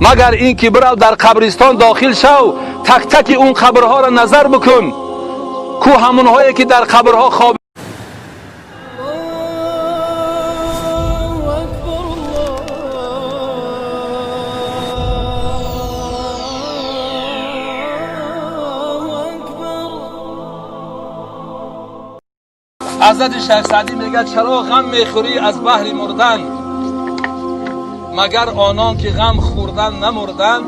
Магар инки бирав дар қабристон дохил шав, так таки он қабрҳоро назар бикун, ку ҳамонҳое ки дар қабрҳо хоб. الله أكبر الله أكبر. حضرت شیخ سعدی میگه چرا غم میخوری از بهر مردن، مگر آنان که غم خوردن نمردن؟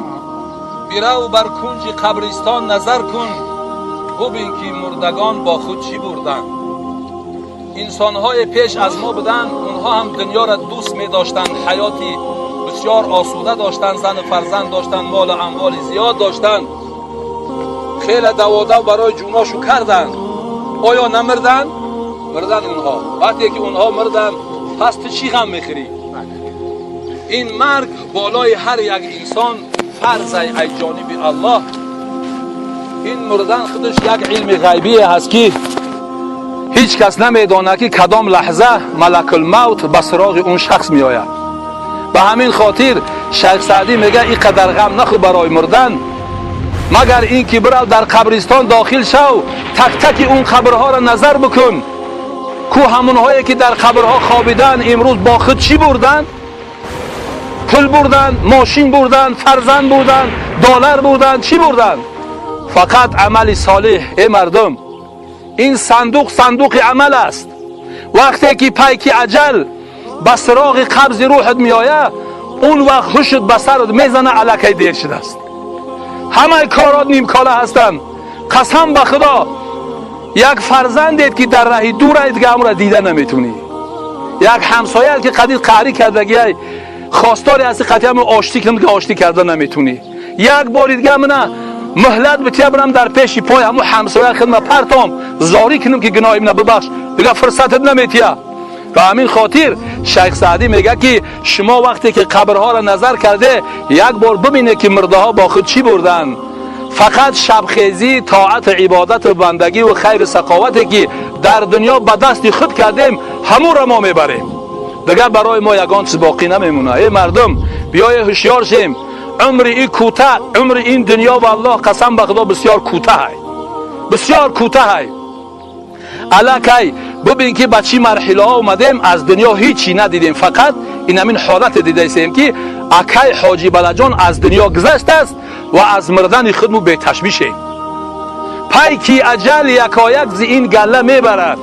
برو بر کنج قبرستان نظر کن، ببین که مردگان با خود چی بردن. انسانهای پیش از ما بودن، اونها هم دنیا را دوست می داشتن، حیاتی بسیار آسوده داشتن، زن و فرزند داشتن، مال و اموال زیاد داشتن، خیلی دوادو برای جوناشو کردن. آیا نمردن؟ مردن اونها. وقتی که اونها مردن، پس تو چی غم میخوری؟ این مرگ بالای هر یک انسان فرض ای جانب الله. این مردن خودش یک علم غیبی هست که هیچ کس نمیداند که کدام لحظه ملک الموت به سراغ اون شخص میآید. به همین خاطر شیخ سعدی میگه اینقدر غم نخور برای مردن، مگر اینکه برو در قبرستان داخل شو، تک تک اون قبرها را نظر بکن، کو همونهایی که در قبرها خوابیدن امروز با خود چی بردن؟ پول بردن، ماشین بردن، فرزند بردن، دلار بردن، چی بردن؟ فقط عمل صالح. ای مردم، این صندوق صندوق عمل است. وقتی که پیک اجل به سراغ قبض روحت میآید، اون وقت هوشت به سرت میزنه، الکی دیر شده است. همه کارات نیمکاله هستند. قسم به خدا، یک فرزندت که در راه دور دیگه هم را دیده نمیتونی، یک همسایه که قدید قهری کردگی خواستاری هستی قطعی هم آشتی کنم که آشتی کرده نمیتونی. یک بار دیگه من مهلت بتیا برم در پیش پای همون همسایه خدمت پرتام زاری کنم که گناهی من ببخش، دیگه فرصتت نمیتیا. و همین خاطر شیخ سعدی میگه که شما وقتی که قبرها را نظر کرده، یک بار ببینه که مرده ها با خود چی بردن. فقط شبخیزی، طاعت، عبادت و بندگی و خیر سخاوتی که در دنیا به دست خود کردیم، همون را ما میبریم. دیگه برای ما یگان چیز باقی نمیمونه. ای مردم، بیای هوشیار شیم. عمر این کوتاه، عمر این دنیا و الله قسم به خدا بسیار کوتاه، بسیار کوتاه. الکی ببین که به چی مرحله ها اومدیم، از دنیا هیچی ندیدیم، فقط این همین حالت دیده ایستیم که اکی حاجی بلجان از دنیا گذشت است و از مردن خودمو به تشویشیم. پیکی اجل یکایک ز این گله میبرد،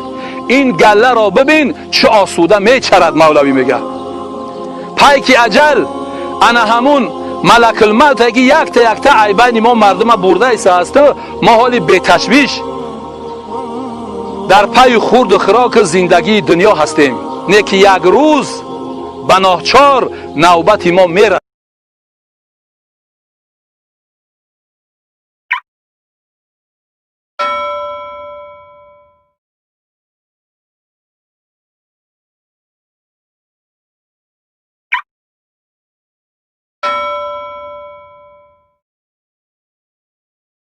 این گله را ببین چه آسوده میچرد. مولوی میگه پیکی اجل انا همون ملک الموت که یک تا یک تا عیبین ما مردم برده ایسا است. ما حالی به تشویش در پی خورد و خوراک زندگی دنیا هستیم، نه که یک روز به ناچار نوبت ما میرسد.